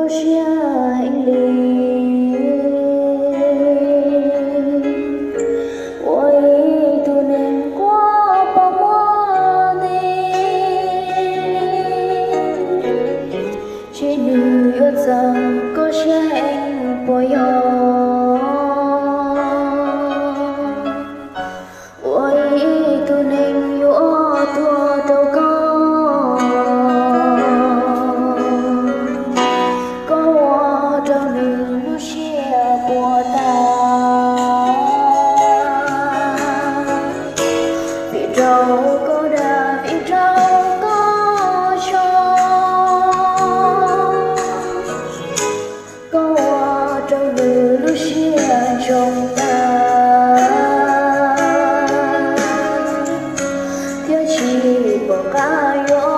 Siab heev li, ua ib tug neeg quaj poob muag nti, ces nws yuav txawv koj siab heev puas yog? Ua ib tug neeg yuav tuag rau koj, koj ua rau nws lub siab puas tag. Vim rau koj dag, vim rau koj tso, koj ua rau nws lub siab zoo tag, thiab tsis pom qab yuav